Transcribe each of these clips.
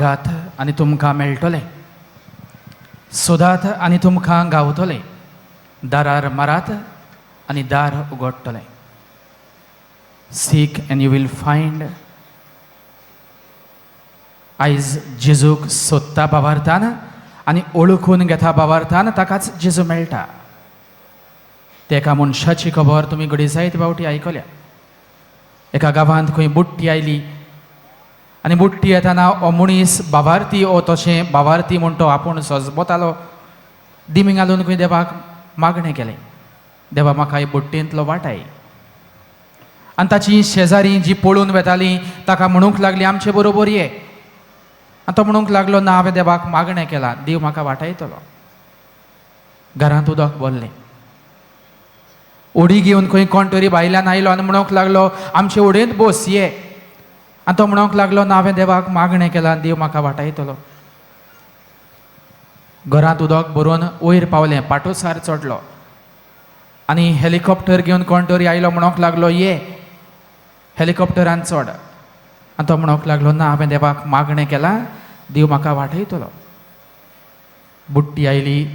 मागात आनी तुमकां मेळटलें, सोदात आनी तुमकां गावतलें, दारार मारात आनी दार उगडटलें. Seek and you will find. आयज जेजूक सोदता भावार्थान आनी ओळखून घेता भावार्थान, ताकाच जेजू मेळटा. ते एका मनशाची खबर तुमी घडये जायते फावटी आयकल्या. एका गांवांत खंय बुट्टी आयली आनी बुट्टी येताना हो मनीस भावार्थी, हो तशें भावार्थी म्हूण तो आपूण सजबतालो. दिमी घालून खंय देवाक मागणें केलें, "देवा, म्हाका हे बुट्टेंतलो वाटाय." आनी ताची शेजारी जी पळून वेताली ताका म्हणूंक लागली, "आमचे बरोबर ये." आनी तो म्हणूंक लागलो, "ना, हांवें देवाक मागणें केलां, देव म्हाका वाटायतलो." घरांत उदक भरलें. उडी घेवन खंय कोण तरी भायल्यान आयलो आनी म्हणूंक लागलो, "आमचे उडयेंत बस, ये." आनी तो म्हणूंक लागलो, "ना, हांवें देवाक मागणें केलां, देव म्हाका वाटायतलो." घरांत उदक भरून वयर पावलें, पाटोसार चडलो आनी हेलिकॉप्टर घेवन कोण तरी आयलो, म्हणूंक लागलो, "ये, हेलिकॉप्टरान चड." आनी तो म्हणूंक लागलो, "ना, हांवें देवाक मागणें केलां, देव म्हाका वाटयतलो." बुट्टी आयली,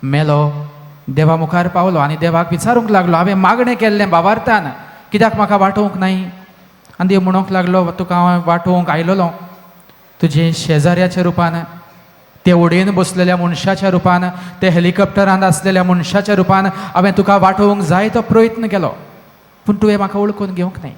मेलो, देवा मुखार पावलो आनी देवाक विचारूंक लागलो, "हांवें मागणें केल्लें भावार्थान, कित्याक म्हाका वाटोवंक नाय?" आनी देव म्हणूंक लागलो, "तुका हांव वाटोवंक आयलोलो तुजे शेजाऱ्याच्या रुपान, ते होडयेन बसलेल्या मनशाच्या रुपान, ते हेलिकॉप्टरांत आसलेल्या मनशाच्या रुपान. हांवें तुका वाटोवंक जाय तो प्रयत्न केलो, पूण तुवें म्हाका वळखून घेवंक नाय."